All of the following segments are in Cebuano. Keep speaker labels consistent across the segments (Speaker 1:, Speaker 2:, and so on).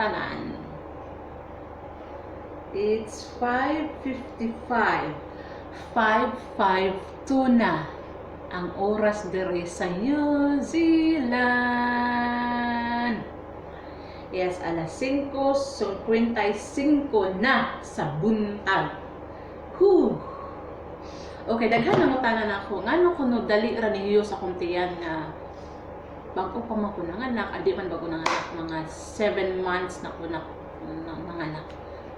Speaker 1: tanan. It's 5:55. 5:52 na ang oras diri sa New Zealand. Yes, alas 5:55 na sa buntag. Whew. Okay, daghan nangutana nako ngano kuno dali ra niyo sa akong tiyan nga bago pa man ko nanganak, adi man bago nanganak, mga 7 months na ko na nanganak.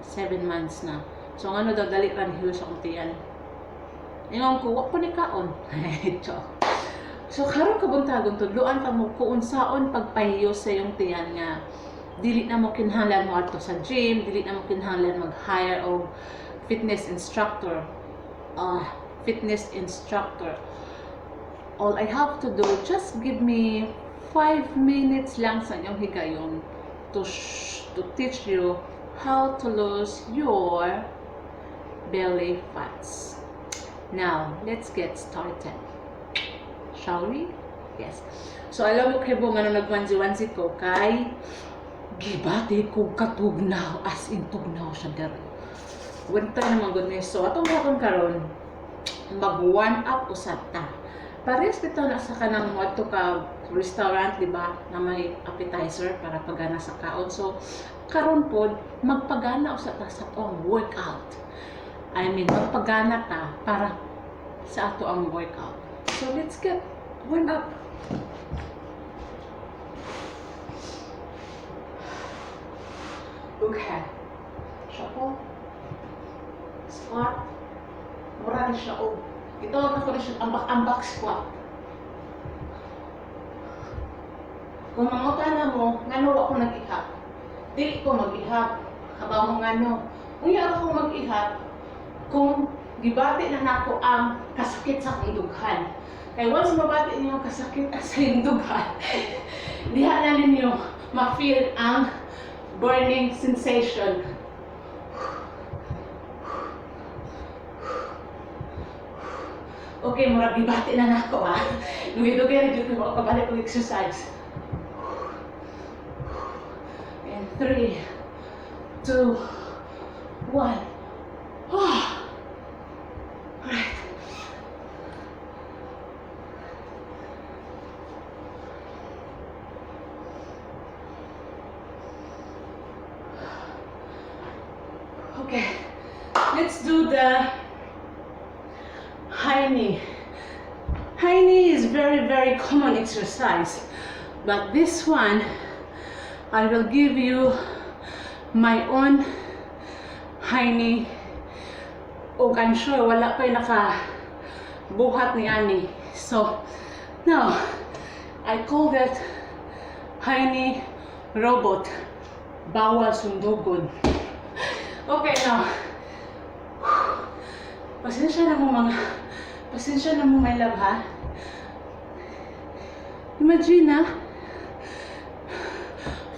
Speaker 1: 7 months na. So ngano daw dali ra niyo sa akong tiyan? Ingon ko, wa ko ni kaon. Joke. So karon kabuntagon, tudloan ta mo kung unsaon pagpahiyo sa iyong tiyan nga dili na mo kinahanglan mo adto sa gym, dili na mo kinahanglan mag-hire og fitness instructor. Fitness instructor. All I have to do, just give me 5 minutes lang sa inyong higayon to teach you how to lose your belly fats. Now, let's get started. Shall we? Yes. So, alam mo kay nga nung nag-onesie-onesie ko, kay gibati ko katugnaw, as in tugnaw siya dere. Winter naman goodness. So, atong gakon karon mag-warm up usab ta. Parehas bitaw na sa kanang moadto ka restaurant, di ba, na may appetizer para pagana sa kaon. So, karon pod magpagana usab ta sa atong workout. I mean, magpagana ta para sa ato ang workout. So, let's get warm up. Okay. Shuffle. Squat. Mura ni siya og gitawag nako ni siya ambak-ambak squat. Kung mangutana mo, ngano wa ko nag-ihap? Dili ko mag-ihap. Kabaw mo ngano. Unya ako mag-ihap kung gibati na nako ang kasakit sa akong dughan. Kay once mabati niyo ang kasakit sa iyong dughan, diha na ninyo ma-feel ang burning sensation. Okay, murag gibati na nako ha. Dugay-dugay ra jud ko kabalik og exercise. And 3, 2, 1. Alright. Okay, let's do the high knee. High knee is very, very common exercise, but this one, I will give you my own high knee. Og I'm sure wala pa'y nakabuhat ni ani. So, now, I call that high knee robot. Bawal sundugon. Okay, now. Pasensya na mo mga, pasensya na mo, my love, ha. Imagine ha,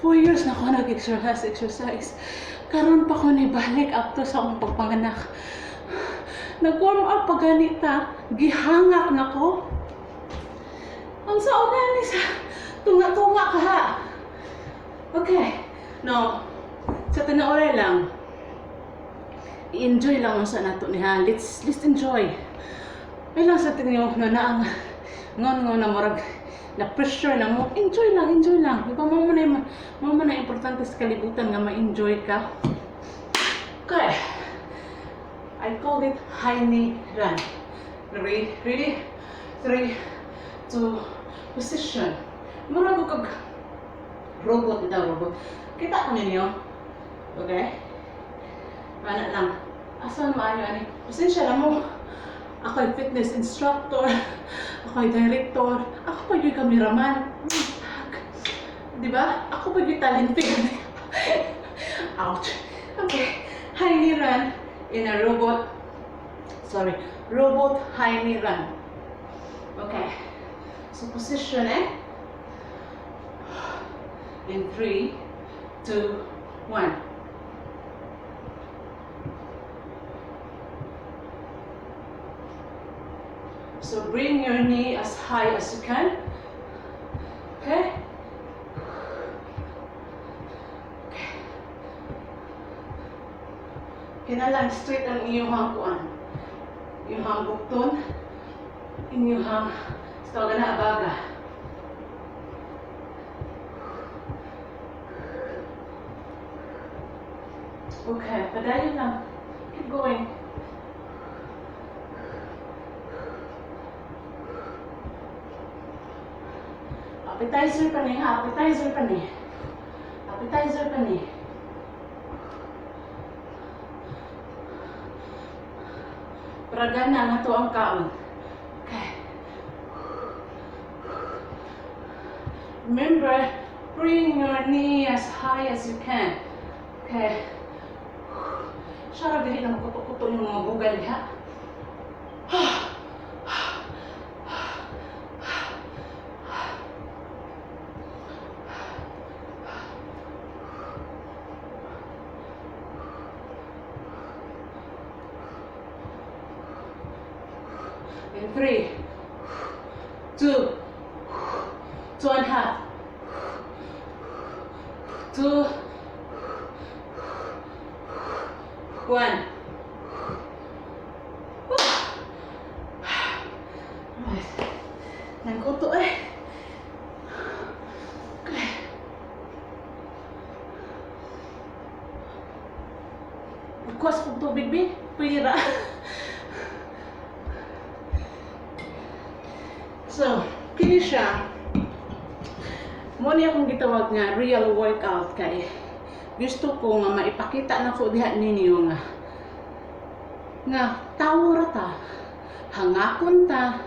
Speaker 1: 4 years na ako nag-exercise, exercise. Karon pa ko ni balik up to sa akong pagpanganak. Nag-warm up pa ganita, gihangak na ko. Ang sauna ni sa tunga-tunga ka ha. Okay, no, sa tinuoray lang, i-enjoy lang unsa nato ni ha. Let's enjoy. Ay lang sa tingin no na ang ngon na murag na pressure na mo. Enjoy lang, enjoy lang. Di ba mo man na importante sa kalibutan nga ma-enjoy ka. Okay. I call it high knee run. Ready? Ready? 3, 2, position. Murag ko kag robot daw, robot. Kita ko ninyo? Okay? Ana lang. Asa maayo ani? Pasensya na mo. Ako ay fitness instructor. Ako ay director. Ako pa yung cameraman. Di ba? Ako pa yung talented. Ouch. Okay. High knee run in a robot. Sorry. Robot high knee run. Okay. So position eh. In 3, 2, 1. So bring your knee as high as you can. Okay? Okay. Kinahanglan straight ang iyong kuan. Iyong bukton, inyong tawagan na abaga. Okay, padayon lang. Keep going. Appetizer pa ni ha, appetizer pa ni. Appetizer pa ni. Para gana nga to ang kaon. Okay. Remember, bring your knee as high as you can. Okay. Siya ra dili na magkuto-kuto yung mga bugal diha. In three, two, two and a half, two, one. Whew. Right. Nangkuto eh. Okay. Bukas kong tubig, bi. Pwede ra. So, kini siya. Mo ni akong gitawag nga real workout kay gusto ko nga maipakita nako diha ninyo nga nga tawo ra ta, hangakon ta,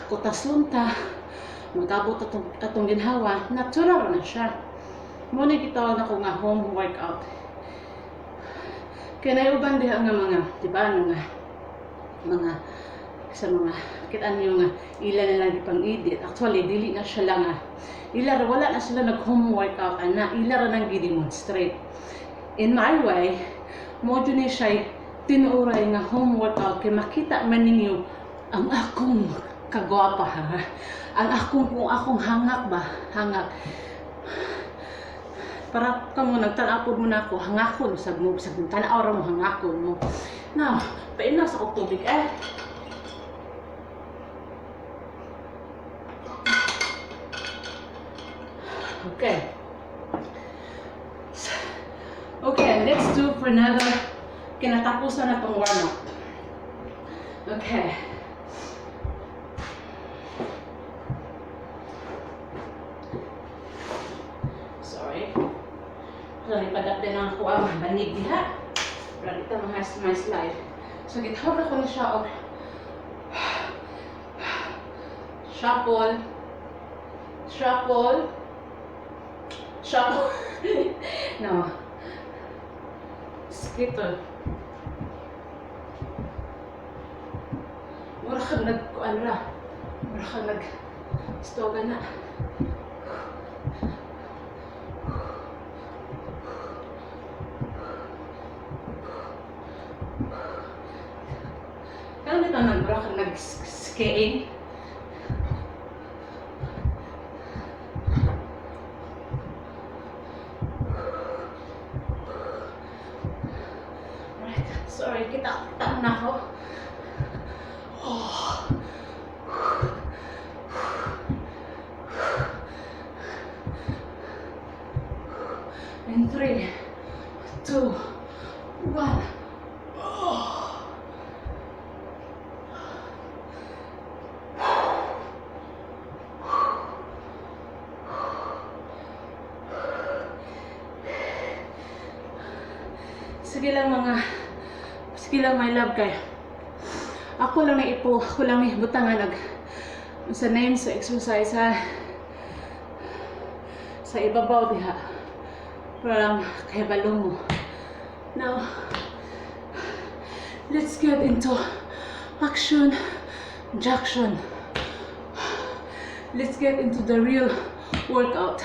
Speaker 1: kutason ta, magabot atong ginhawa, natural na siya. Mo ni gitawag nako nga home workout. Kay naay uban diha nga mga, di ba, ano nga mga sa mga kita niyo nga ila na lang ipang-edit. Actually, dili na siya lang ah. Ila ra, wala na sila nag home workout ana, ila ra nang gi-demonstrate. In my way, mo jud ni siya tinuoray nga home workout kay makita man ninyo ang akong kagwapa ha. Ang akong kung akong hangak ba, hangak. Para kamo nagtan-aw mo na ako, hangakon sag mo, sag tan-aw ra mo, hangakon mo. Now, painom sa kog tubig eh. Okay. Okay, let's do for another, kinatapusan na tong warm up. Okay. Sorry. So, ipadap din ang ako ang banig diha. Pero dito mga my slide. So, gitawag ko na siya og shuffle, shuffle, shuffle. No. Skitter. Mura kang nag, kuan ra. Mura kang nag, stoga na. Kaya nito nag, mura kang nag-skiing. Right. Sorry, kita kita mo na ako. Oh. In three, two, one. Oh. Sige lang mga, sige lang, my love, kay ako lang na ipo, ako lang ni butangan nag sa name sa exercise ha sa ibabaw diha para lang kay balo mo. Now, let's get into action, jackson. Let's get into the real workout.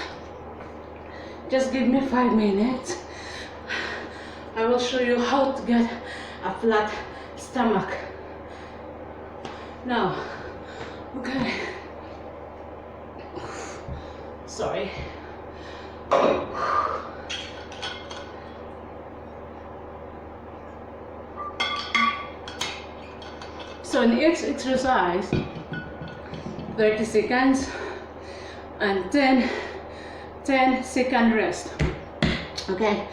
Speaker 1: Just give me 5 minutes. I will show you how to get a flat stomach. Now, okay. Sorry. So in each exercise, 30 seconds and 10 10-second rest. Okay,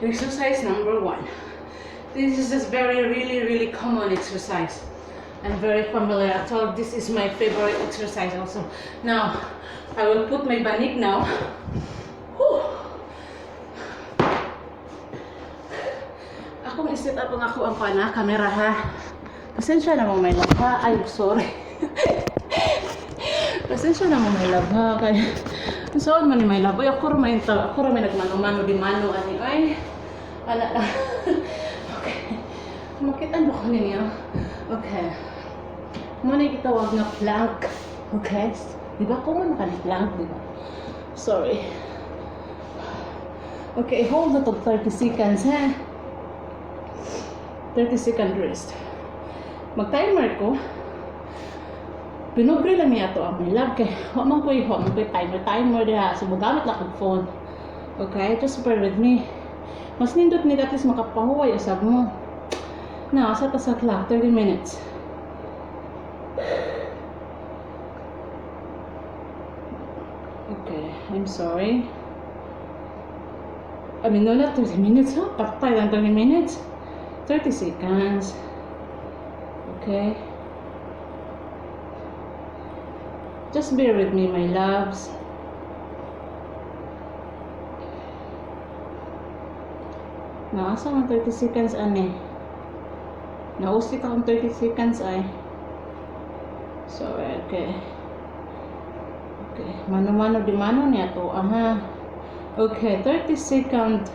Speaker 1: exercise number 1. This is just very, really, really common exercise and very familiar. I told this is my favorite exercise also. Now, I will put my banig now. Whew. Akong i-set up ang ako ang pana, camera ha. Pasensya na mo, my love, ha. Ay, sorry. Pasensya na mo, my love, ha. Kay saan man ni, my love? Uy, ako ra may ako ra may nagmano-mano di mano ani. Ay, ala lang. Okay. Makita mo ko ninyo. Okay. Mao na gitawag nga plank. Okay? Di ba common ka ni plank, di ba? Sorry. Okay, hold na to 30 seconds, ha? 30-second rest. Mag-timer ko. Pinubre lang niya to ang my love kay wa man ko'y timer timer diha, so mogamit lang kog phone. Okay, just bear with me. Mas nindot ni at least makapahuway usab mo. Now, sa ta sa clock, 30 minutes. Okay, I'm sorry. I mean, no, not 30 minutes, huh? Patay lang 30 minutes. 30 seconds. Okay. Just bear with me, my loves. Naasa ang 30 seconds, ani? Nausik akong 30 seconds, ay. Sorry, okay. Okay, mano-mano di mano niya to. Aha. Okay, 30 second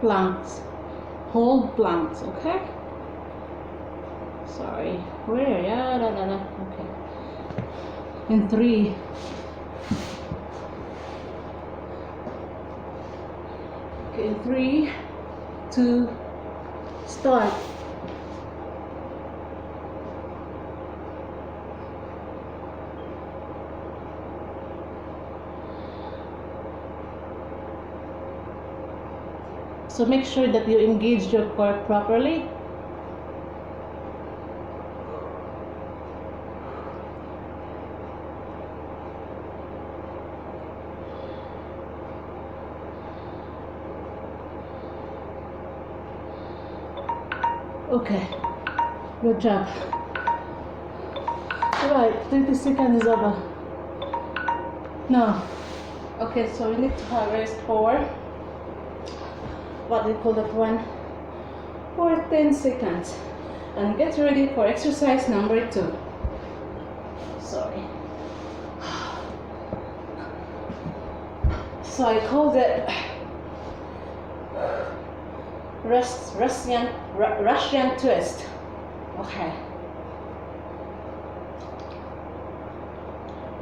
Speaker 1: planks. Hold planks, okay? Sorry. Where? Yeah, da, da, da. Okay. In three. Okay, in three, two, start. So make sure that you engage your core properly. Okay, good job. Right, 30 seconds is over. Now, okay, so we need to harvest for, what do you call that one? For 10 seconds. And get ready for exercise number 2. Sorry. So I called it Russian twist. Okay.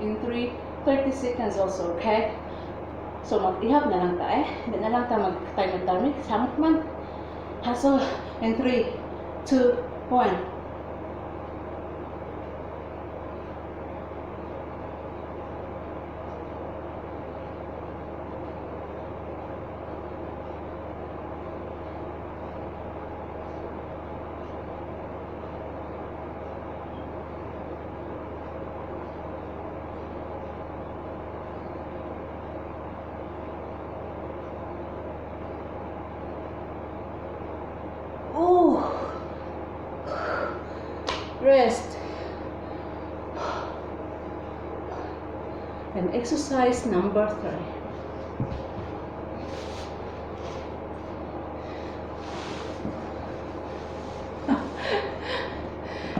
Speaker 1: In 3, 30 seconds also, okay? So mag-ihap na lang ta eh. Hindi na lang ta mag-timer timer. Samot man. Ha, so in 3, 2, 1. Ooh. Rest. And exercise number 3.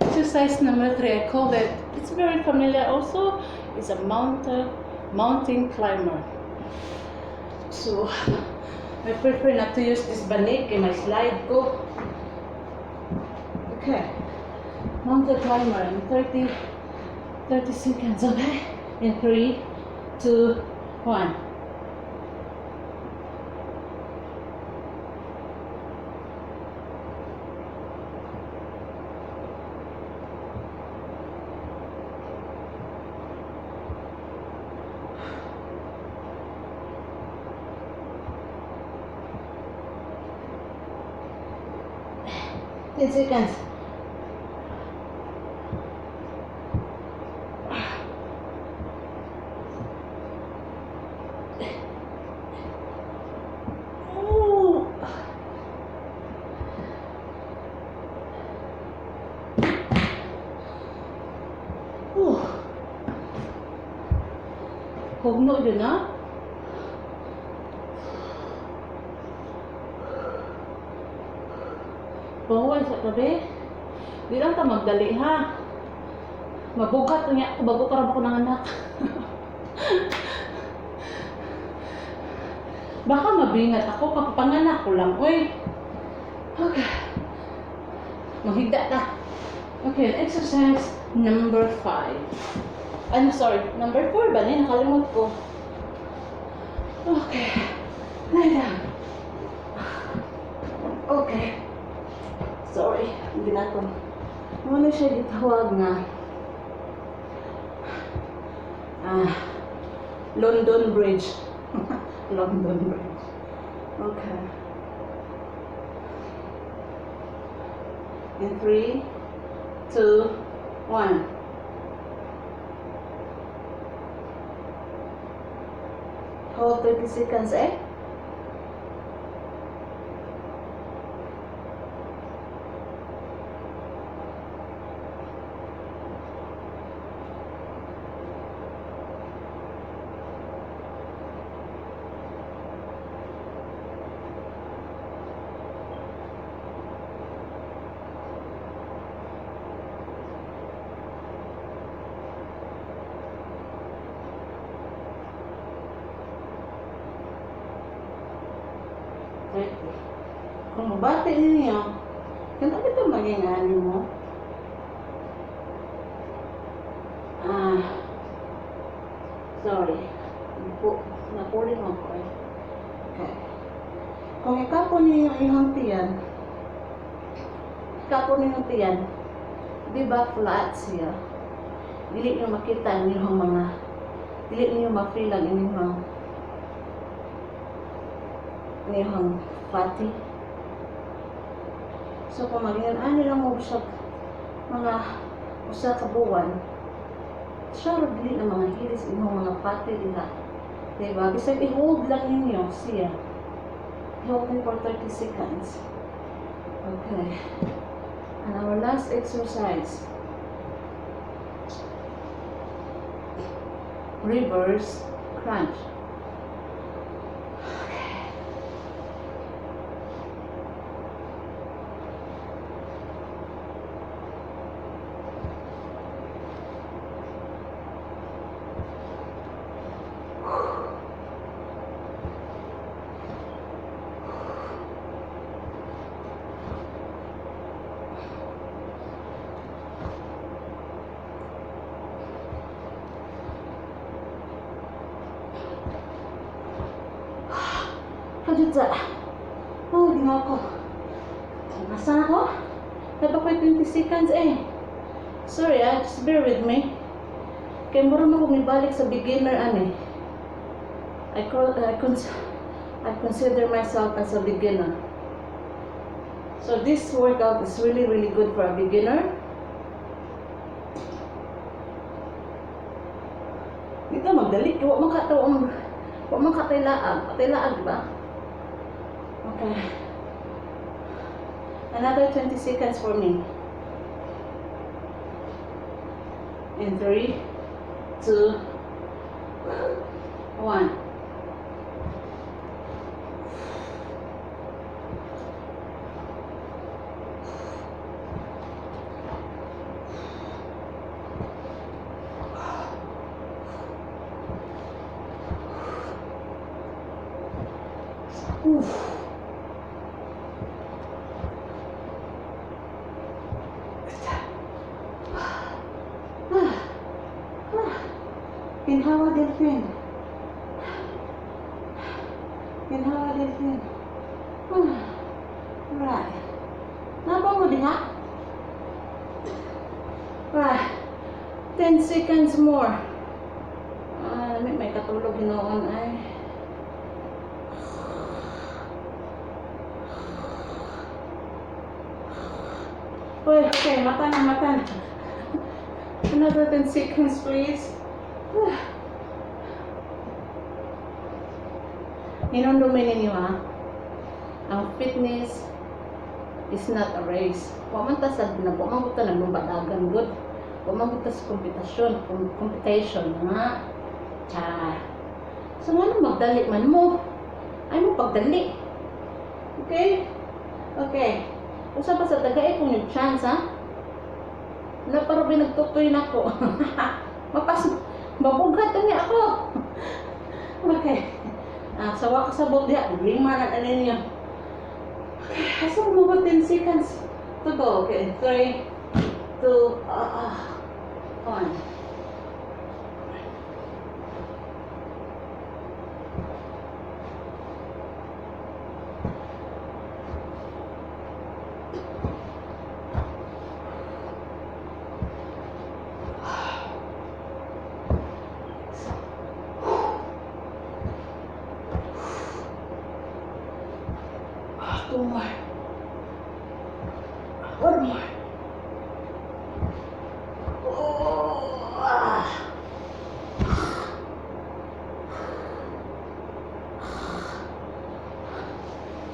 Speaker 1: Exercise number 3, I called it, it's very familiar also, it's a mountain climber. So, I prefer not to use this banig in my slide ko. Okay, mountain climber in 30 seconds, okay? In 3, 2, 1. 10 seconds. Ooh. Ooh. Hugno yun na. Bawal sa tabi. Di lang ta magdali ha. Mabugat niya ako bago para ako nanganak. Baka mabingat ako kapapanganak ko lang, oy. Okay. Maghigda ta. Okay, exercise number 5. I'm sorry, number 4 ba ni? Nakalimot ko. Okay. Lie down. Okay. Sorry, ginaton. Muna siya gitawag nga London Bridge. London Bridge. Okay. In three, two, one. Hold 30 seconds, eh? 30. Kung mabati ninyo, kung ano ito maging ano mo? Sorry. Napuling ako eh. Okay. Kung ikapon ninyo iyong tiyan, ikapon ninyo tiyan, di ba flat siya? Dili niyo makita ang inyong mga, dili niyo ma-feel ang inyong fatty. So kung maging ano lang mo siya mga usa ka buwan, siya ra dili na mga hilis inyong mga fatty diha. Diba? Bisag i-hold lang ninyo siya. Hold it for 30 seconds. Okay. And our last exercise. Reverse crunch. Okay. Kajutsa. Oh, ginawa ko. Nasa na ko? Dapat ko 20 seconds eh. Sorry ah, just bear with me. Kaya mura mo kong ibalik sa beginner ani. I consider myself as a beginner. So this workout is really, really good for a beginner. Dito magdali, wa man ka wa man ka laag, patay laag ba? Okay. Another 20 seconds for me. In 3, 2, 1. Oof. Ah. Ah. Ginhawa, Delphine. Ginhawa, Delphine. Ah. Right. Napa mo diha? Right. 10 seconds more. Ah, may katulog hinoon ay. Uy, okay, mata na, mata na. Another 10 seconds, please. Hinumdumi ninyo ha, ang fitness is not a race. Wa man ta sa wa man ta naglumbadagan gud. Wa man ta sa kompetasyon, competition nga. Char. So ngano magdali man mo? Ay mo pagdali. Okay? Okay. Usa pa sa tagay kung yung chance ha. Na para ba nagtutoy na ko. Mapas mabughat niya ako. Okay. Ah, sawa ka sa diha, lima na ninyo. Okay, asa mo ba 10 seconds to go? Okay, 3, 2, 1. Two more. One more. Oh, ah.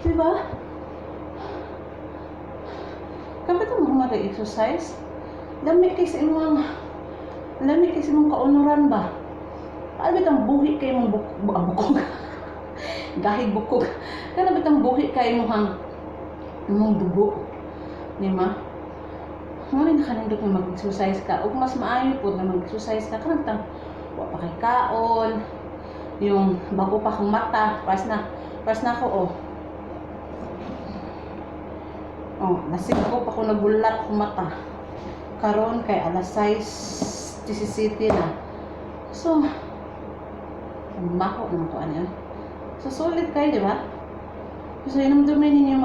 Speaker 1: Diba? Kapit mo mag-exercise, lami kay sa imong kaunuran ba? Paano bitang buhi kay imong bukog? Gahig bukog. Kana bitang buhi kay imong imong dugo. Di ba? Mo ni nakanindot nga mag-exercise ka ug mas maayo pod nga mag-exercise ka kanang tang wa pa kay kaon, yung bago pa kang mata, pas na ako oh. Oh, nasingko pa ko, nagulat akong mata. Karon kay alas 6:17 na. So, mako naman ko ano. So, solid kayo, di ba? So, hinumdumin ninyo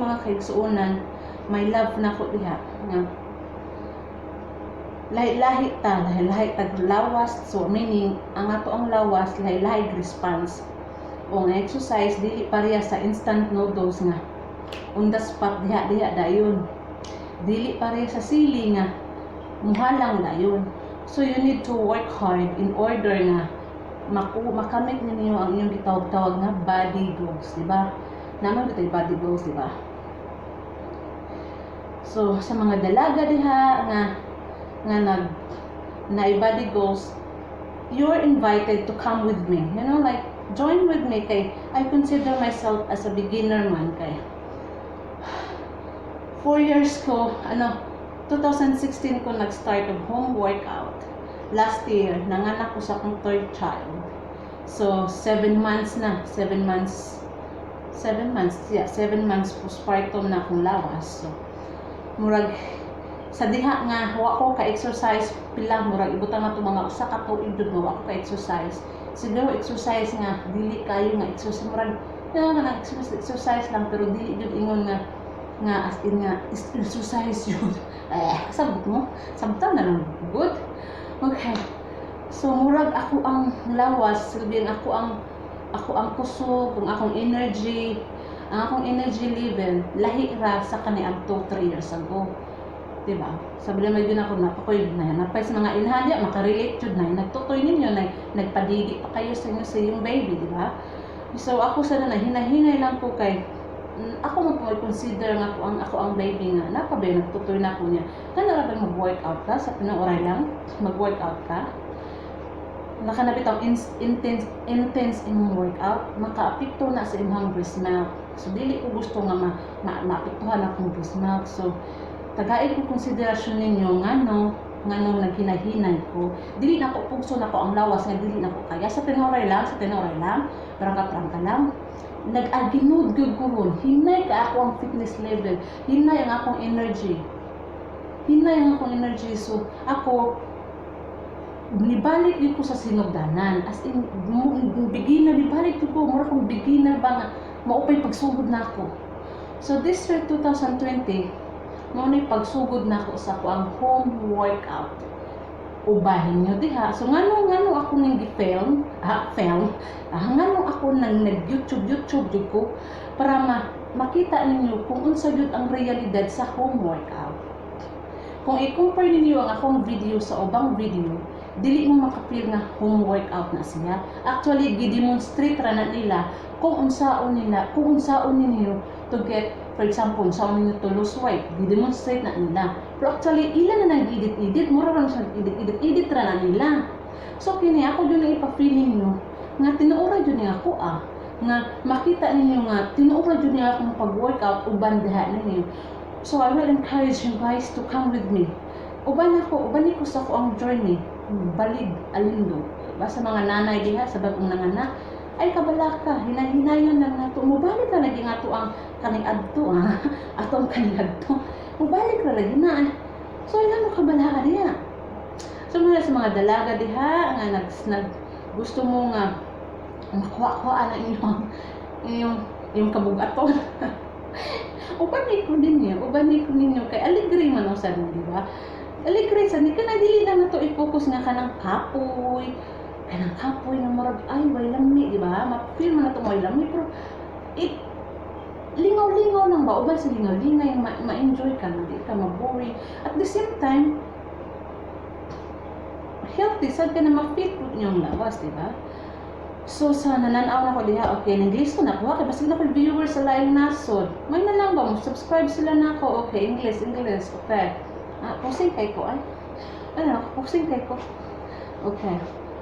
Speaker 1: mga kaigsuonan, may love na ko diha nga lahi-lahi ta, lahi-lahi tag lawas. So meaning ang ato ang lawas lahi-lahi response. O ang exercise dili pareha sa instant noodles nga on the spot diha diha dayon. Dili pareha sa sili nga muhalang dayon. So you need to work hard in order nga makamit ninyo ang inyong gitawag-tawag nga body goals, di ba? Naman bitay body goals, di ba? So sa mga dalaga diha nga nga nag na body goals, you're invited to come with me. Like join with me kay I consider myself as a beginner man kay 4 years ko, ano, 2016 ko nag-start of home workout. Last year, nanganak ko sa akong third child. So, 7 months na. 7 months, 7 months, yeah, 7 months postpartum na akong lawas. So, murag, sa diha nga, wa ko ka-exercise pila, murag, ibutang na to mga usa ka tuig jud nga wa ko ka-exercise. Siguro exercise nga, dili kayo nga exercise, murag, nga exercise, exercise lang, pero dili jud ingon nga, nga as in nga exercise yun. Eh, kasabot mo? Sabtan na lang. Good? Okay. So, murag ako ang lawas, silbing ako ang kusog, ang akong energy level lahi ra sa kaniadto 3 years ago. Diba? Sabi lang yun ako napakoy na napay sa mga ilhan diya makarelate jud na nagtutoy ninyo na nagpadigi pa kayo sa inyo sa iyong baby, di ba? So ako sana na hinahinay lang ko kay ako mo po consider nga ako ang baby nga napa ba nagtutoy na ako niya. Kana ra ba mag-workout ka sa pinauray lang? Mag-workout ka? Nakanabit ang intense intense imong workout, makaapekto na sa imong breast milk. So dili ko gusto nga ma, ma maapektuhan akong breast milk. So tagai ko konsiderasyon ninyo ngano ngano naghinahinay ko. Dili na ko pugso na ko ang lawas nga dili na ko kaya sa tinuray lang, sa tinuray lang, prangka-prangka lang. Nag-aginod gyud ko ron. Hinay ka ako ang fitness level, hinay ang akong energy. Hinay ang akong energy. So ako nibalik gyud ko sa sinugdanan. As in, beginner, nibalik gyud ko. Mura kong beginner ba nga, maupay pagsugod na ako. So this year, 2020, mao ni pagsugod na ako sa ako ang home workout. Ubahin nyo diha. So ngano ngano ako ning gi-film, film, ngano ako nang nag-YouTube YouTube jud ko para makita ninyo kung unsa jud ang realidad sa home workout. Kung i-compare ninyo ang akong video sa ubang video, Dili mo maka-feel nga home workout na siya. Actually, gi-demonstrate ra na nila kung unsaon nila, kung unsaon ninyo to get, for example, unsaon ninyo to lose weight, gi-demonstrate na nila. Pero actually, ila na nang edit-edit, mura ra siya edit-edit, edit ra na nila. So kini ako jud na ipa-feeling nyo nga tinuora jud ni ako nga makita ninyo nga tinuora jud niya akong pag-workout uban diha ninyo. So I will encourage you guys to come with me. Uban ako, uban ko sa ako ang journey. Balig alindog. Ba sa mga nanay diha sa bagong nanganak, ay kabalaka, hinay-hinayon lang nato. Mubalik ra lagi nga ato ang kaning adto ah. Ato ang kaning adto. Mubalik ra lagi na. So ila mo kabalaka diha. So mga sa mga dalaga diha nga nag gusto mo nga makuha-kuha na inyong kabugaton. Uban ko ninyo, uban ko ninyo kay aligre man usab, di ba? Aligre sa ni kana, dili lang nato i-focus nga kanang kapoy nga murag ay way lami, di ba? Ma-feel man nato way lami, pero it lingaw-lingaw lang ba, uban sa lingaw-lingay ma-enjoy ka, di ka ma-boring. At the same time, healthy sad ka na, ma-fit inyong lawas, di ba? So sa nananaw na ko diha, okay, English ko na ko, kay basig na ko viewers sa laing nasod. May na lang ba mo subscribe sila na ako. Okay, English, English, okay. Ah, pusing kay ko ay. Ano, pusing kay ko. Okay.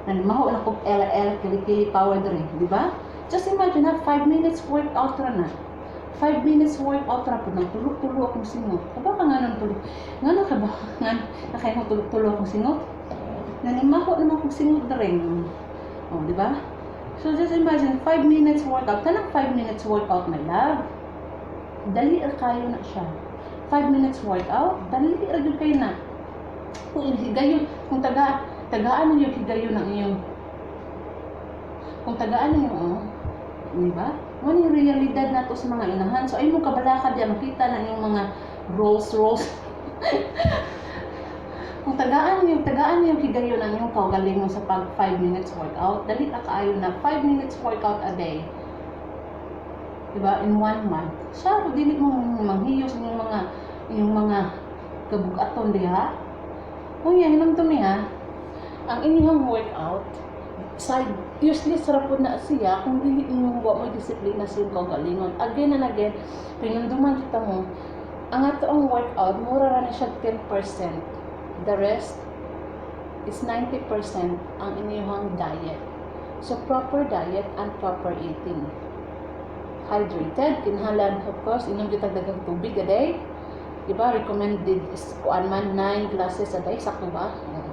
Speaker 1: Nanimaho na ko LL kili-kili power diri, di ba? Just imagine ha, 5 minutes workout ra na. 5 minutes workout ra pud, nang tulo-tulo akong singot. Kaba ka nga nang tulo? Ngano ka ba? Nga nakay mo tulo-tulo akong singot? Nanimaho naman kong singot diri. Oh, di ba? So just imagine, 5 minutes workout. Kanang 5 minutes workout, my love. Dali ra kayo na siya. 5 minutes workout, dali ra gyud kayo na. Kung higayon, kung tagaan ninyo higayon ang inyong, kung tagaan ninyo, oh, di ba? Mo ni realidad nato sa mga inahan. So ay mo kabalaka diya makita na inyong mga rolls rolls. Kung tagaan niyo higayon ang inyong kaugalingon sa pag 5 minutes workout, dali ra kaayo na 5 minutes workout a day. Diba? In one month. Siya, kung dili mo manghiyos inyong mga kabugaton diha. Unya, hinumdumi ha. Ang inyong workout, side, useless ra pud na siya kung dili inyong wa mo disiplina sa inyong kaugalingon. Again and again, pinunduman kita mo, ang ato ang workout, mura ra na siya 10%. The rest is 90% ang inyong diet. So, proper diet and proper eating. Hydrated, kinahanglan, of course, inom gyud daghang tubig a day. Diba, recommended is kuan man 9 glasses a day, sakto ba? Yeah.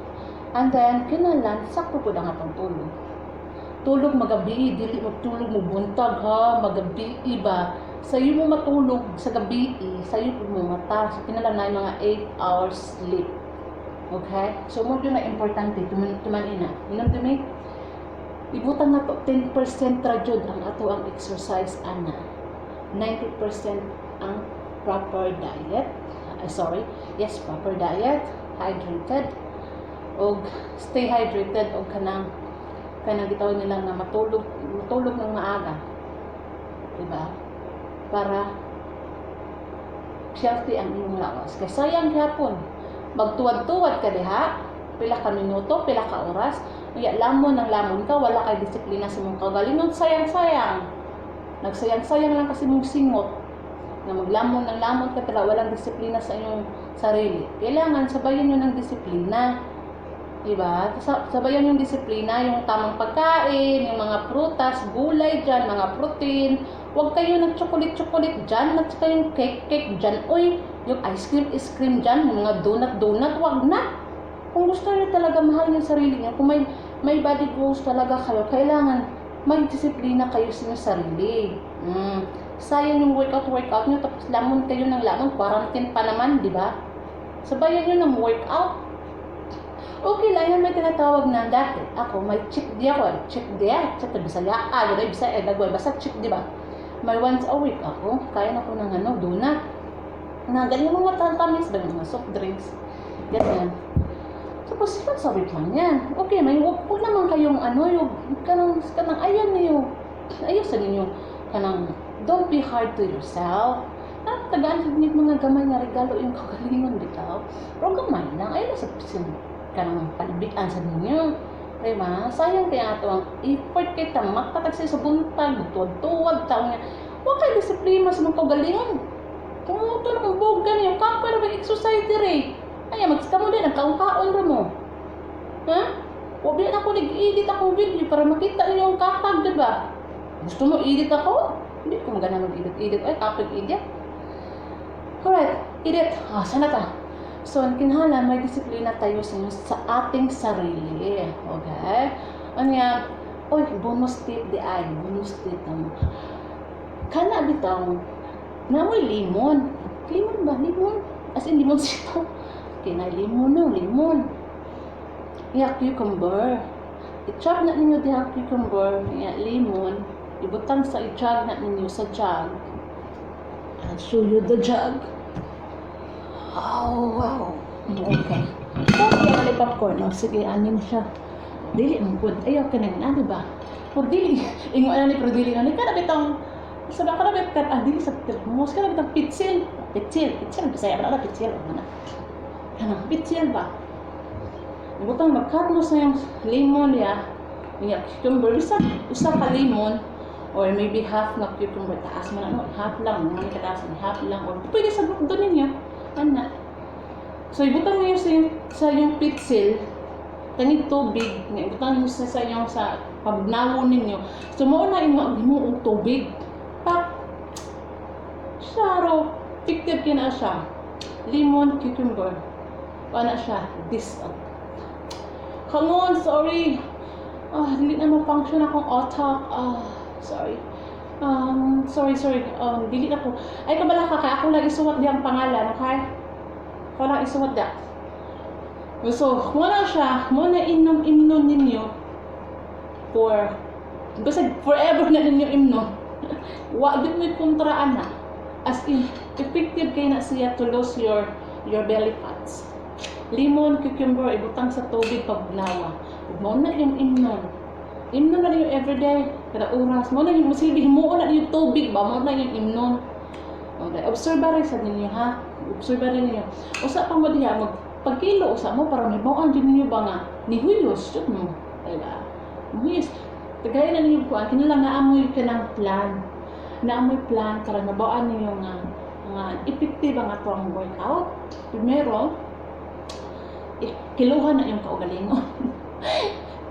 Speaker 1: And then, kinahanglan, sakto pud ang atong tulog. Tulog magabi, dili magtulog mo buntag ha, magabi ba. Sayo mo matulog sa gabi, sayo pud mo mata. So, kinahanglan na mga 8 hours sleep. Okay? So, mo yun na importante, tuman ina. Hinumdumi, ibutang na to 10% ra jud ang ato ang exercise ana. 90% ang proper diet. Ay, sorry. Yes, proper diet, hydrated, og stay hydrated og kanang gitawag nila nga matulog matulog ng maaga. Diba? Para healthy ang inyong lawas. Kay sayang gyapon. Magtuwad-tuwad ka diha, pila ka minuto, pila ka oras, unya lamon ng lamon ka, wala kay disiplina sa imong kaugalingon, sayang-sayang. Nagsayang-sayang lang kasi mong singot na maglamon ng lamon ka tala, walang disiplina sa inyong sarili. Kailangan sabayan nyo ng disiplina. Diba? Sabayan yung disiplina, yung tamang pagkain, yung mga prutas, gulay dyan, mga protein. Huwag kayo nag-chocolate-chocolate dyan, at saka yung cake-cake dyan. Uy, yung ice cream, ice cream dyan, yung mga donut-donut, wag na. Kung gusto niyo talaga mahal yung sarili niyo, kung may body goals talaga kayo, kailangan may disiplina kayo sa inyong sarili. Sayang yung workout-workout niyo, tapos lamon kayo ng lamon, quarantine pa naman, di ba? Sabayan niyo ng workout. Okay lang yan, may tinatawag na dati. Ako, may cheat day ako eh. Cheat day, cheat day, Bisaya. Ah, wala, Bisaya, eh, dagway. Basta cheat, di ba? May once a week ako, kain ako ng ano, donut. Na ganyan mga tatamis ba, yung mga soft drinks. Ganyan. Tapos, once a week lang yan. Okay, may wag naman kayong ano, yung kanang ayan niyo. Ayaw sa ninyo, kanang, don't be hard to yourself. Ah, tagaan sa ninyo mga gamay nga regalo yung kagalingon bitaw. Pero gamay lang, ayaw sa Kanang palibian sa ninyo. Diba? Sayang kaya ato ang effort kay ta magtatag sa buntag, tuwad-tuwad ta nga. Wa kay disiplina sa mga kaugalingon. Kung ito na kung bugan niyo, kapoy ra mag-exercise dire. Ay, magkamo din, nagkaon-kaon ra mo. Ha? Wa biya na ako nag-edit akong video para makita ninyo ang katag, diba? Gusto mo edit ako? Hindi ko magana mag-edit-edit. Ay, kapoy edit. Alright, edit. Ah, sana ta? So, ang kinahanglan, may disiplina tayo sa ating sarili. Okay? Ano nga, oy, bonus tip di ay, bonus tip mo. Kana bitaw, namoy limon. Limon ba? Limon? As in, limon sito. Okay na, limon no, limon. Ya, cucumber. I-chop na ninyo diha cucumber, ya, lemon. Ibutang sa i-jug na ninyo sa jug. I'll show you the jug. Oh, wow. Okay. Okay, na popcorn. Oh, sige, anin siya. Dili man good. Ayaw ka nang ano ba? Pero dili, ingon na ni pero dili na ni kada bitang sa ba kada bitang ah dili sa termos kada bitang pitsil. Pitsil, pitsil Bisaya ba na pitsil ano na. Kana pitsil ba? Ibutang mag-cut mo sa yung lemon ya. Ya, cucumber usa usa ka lemon or maybe half na cucumber, taas mo na, no, half lang mo kataas, half lang, or pwede sa do ninyo ana. So ibutang niyo sa yung pitsil kani tubig nga ibutang niyo sa inyong sa pagnawon ninyo. So mao na inyo ang himuong tubig. Pak Sharo, effective kina siya. Lemon, cucumber. Ana siya. This, come on, sorry. Ah, dili na ma-function akong otak. Ah, sorry. Sorry, sorry. Dili na ko. Ay, kabala ka, kay ako lang isuwat diyang pangalan, okay? Ako lang isuwat diya. So, mo na siya, mo na inom-imnon ninyo for, basta forever na ninyo imnon. Wa gyud mo'y kontraan na. As in, effective kay na siya to lose your belly fats. Lemon, cucumber, ibutang sa tubig pagnawa. Ug mao na yung imnon. Imnon na yung everyday, kada oras. Mao na yung musilbi, himuon na yung tubig ba, mao na yung imnon. Okay, observe rin sa ninyo ha. Observe rin ninyo. Usa pa mo diha mag pagkilo usa mo para mahibaw-an jud ninyo ba nga nihuyos jud mo. Diba? Nihuyos. Tagay na ninyo kuan kinahanglan naamoy kanang plan. Naamoy plan para mabaw-an ninyo nga effective ang atoang workout. Primero, kiluhan na yung kaugalingon.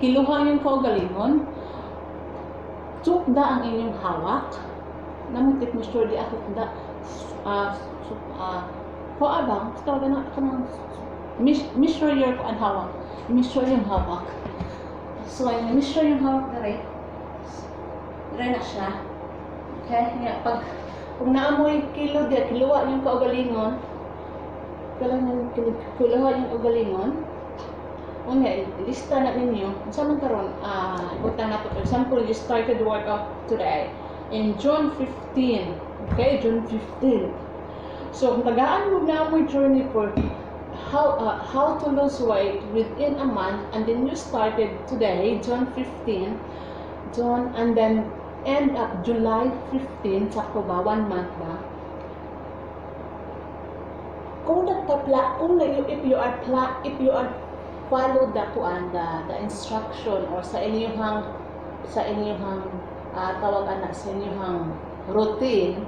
Speaker 1: Kiluhan yung kaugalingon. Sukda ang inyong hawak. Namang tip mo sure di ako da kuha ba? Tawag na kanang measure your kuan hawak. Measure yung hawak. So, ayun, measure yung hawak na rin. Dire na siya. Okay? Nga, pag kung naamoy kilo diya, kiluwa yung kaugalingon. Kailangan kiluwa yung kaugalingon. Unya, lista na ninyo. Unsa man karon, butang na to. For example, you started workout today in June 15. Okay, June 15. So, kung tagaan mo na mo journey for how to lose weight within a month, and then you started today, June 15, June, and then end up July 15, sakto ba? One month ba? Kung nagpa-pla, kung na, if you are follow the kuan the instruction or sa inyong tawag ana sa inyong routine,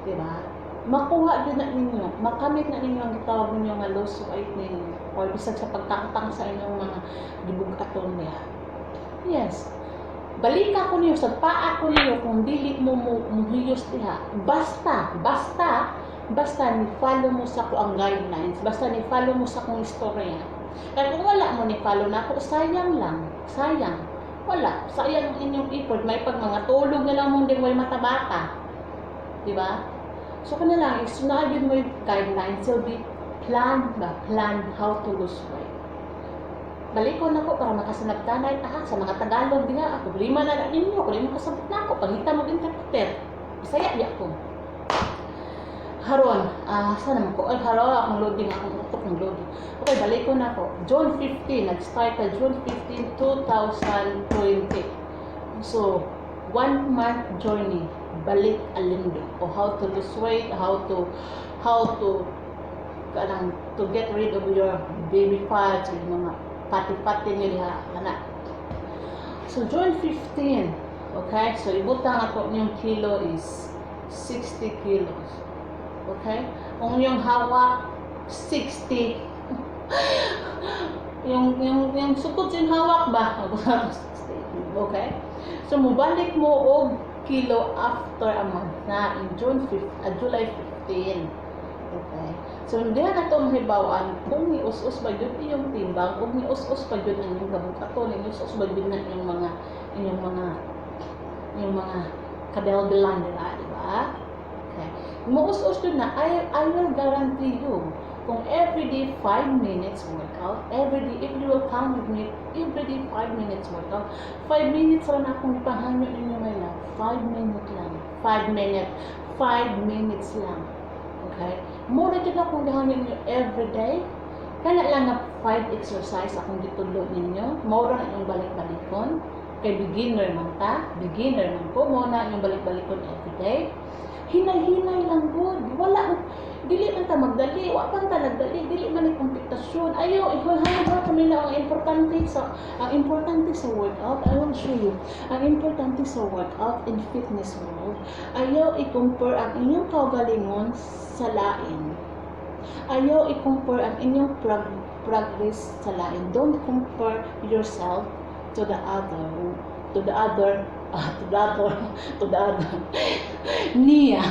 Speaker 1: di ba? Makuha din na ninyo, makamit na ninyo ang gitawag ninyo nga lose weight ninyo or bisag sa pagtangtang sa inyong mga gibugaton niya. Yes. Balika ko niyo sa paa ko niyo kung dili mo mo muhiyos diha. Basta, basta, basta ni follow mo sa ko ang guidelines, basta ni follow mo sa akong istorya. Kaya kung wala mo ni follow na ako, sayang lang, sayang. Wala, sayang ang inyong effort. May pag mga tulog na lang mong di mo matabata. Di ba? So kana lang, isunod mo yung guidelines, so be plan ba, plan how to lose weight. Balikon ako para makasanabtanay ta sa mga Tagalog diha. Problema na na ninyo, kung mo kasabot na ako, pangita mo interpreter. Bisaya di ako. Haron, saan naman ko? Ay, haron, akong loading, akong utok ng loading. Okay, balik ko na ako. June 15, nag-start na June 15, 2020. So, one month journey, balik alindo. O how to lose weight, how to Kanang to get rid of your baby fats or yung mga fatty-fatty niyo diha ana. So June 15, okay? So ibutang ato inyong kilo is 60 kilos. Okay? Kung yung hawak 60, yung sukod sa inyong hawak ba? 60. Okay? So mubalik mo og kilo after a month na in June 5, July 15. Okay. So hindi na ito mahibaw-an kung ni-us-us ba gyud iyong timbang o ni-us-us pa gyud ang iyong kabukaton, ni-us-us ba gyud na inyong mga kabelbelan nila, di ba? Okay. Muus-us gyud na. I will guarantee you kung everyday 5 minutes workout, every day, if you will come with me, every day 5 minutes workout, 5 minutes ra na akong ipahangyo ninyo, my love. 5 minutes lang. 5 minutes. 5 minutes lang. Okay? Mao ra jud akong gihangyo ninyo every day. Kana lang nga 5 exercise akong gitudlo ninyo. Mao ra na inyong balik-balikon. Kay beginner man ta, beginner man ko, mao na inyong balik-balikon every day. Hinay-hinay lang gud. Wala, dili man ta magdali, wa pa ta nagdali, dili man ni kompetasyon. Ayo, ihulhan kami na ang importante sa workout, I will show you. Ang importante sa workout in fitness world, ayaw i-compare ang inyong kaugalingon sa lain. Ayaw i-compare ang inyong progress sa lain. Don't compare yourself to the other, to the other, to the other, to the other. Niya.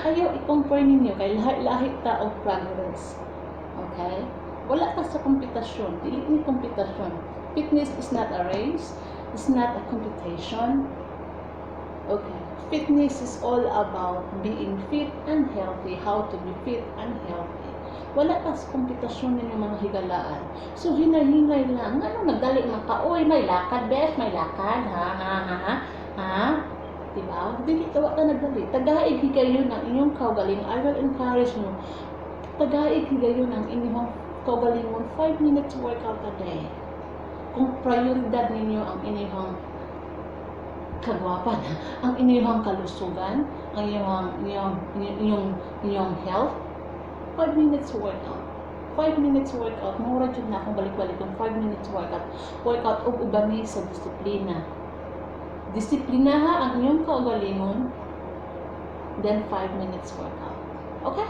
Speaker 1: Ayaw i-compare ninyo kay lahi-lahi ta og progress. Okay? Wala ka sa kompetasyon. Dili ni kompetasyon. Fitness is not a race. It's not a competition. Okay. Fitness is all about being fit and healthy. How to be fit and healthy. Wala ka sa kompetasyon ninyo, mga higalaan. So, hinay-hinay lang. Ano, nagdali man ka? Uy, may lakad, bes. May lakad. Ha, ha, ha, ha? Diba? Dili ta, wa ka nagdali. Tagaig higayon ang inyong kaugalingon. I will encourage you. Tagaig higayon ang inyong kaugalingon. 5 minutes workout a day. Kung prioridad ninyo ang inyong kagwapan, ang inyong kalusugan, ang inyong health, 5 minutes workout. 5 minutes workout, mura jud na akong balik-balik yung 5 minutes workout. Workout ug ubani sa disiplina. Disiplinaha ang inyong kaugalingon, then 5 minutes workout. Okay?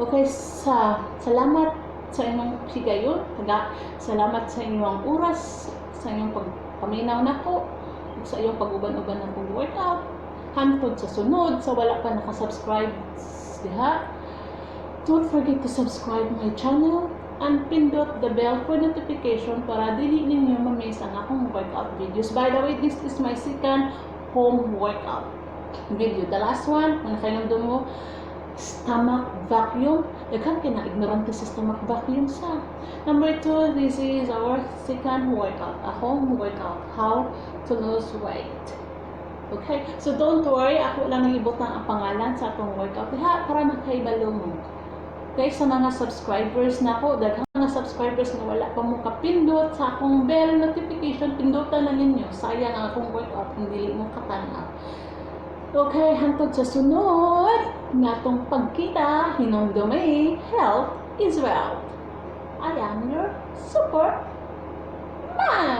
Speaker 1: Okay, sa salamat sa inyong higayon, salamat sa inyong oras, sa inyong pagpaminaw nako, ug sa iyong pag-uban-uban ng workout. Hantod sa sunod, sa wala pa nakasubscribe diha, don't forget to subscribe my channel and pindot the bell for notification para dili ninyo ma-miss ang akong workout videos. By the way, this is my second home workout video. The last one, kung nakahinumdum mo, stomach vacuum. Daghan kay na ignorante sa stomach vacuum sa. Number two, this is our second workout, a home workout, how to lose weight. Okay? So don't worry, ako lang nang ibutang ang pangalan sa atong workout diha para makaibalo mo. Okay, sa mga subscribers na ako, daghang mga subscribers na wala pa mo kapindot sa akong bell notification, pindutan na ninyo. Sayang ang akong workout kung dili mo katanaw. Okay, hantod sa sunod natong pagkita, hinumdumi, health is wealth. I am your super mom.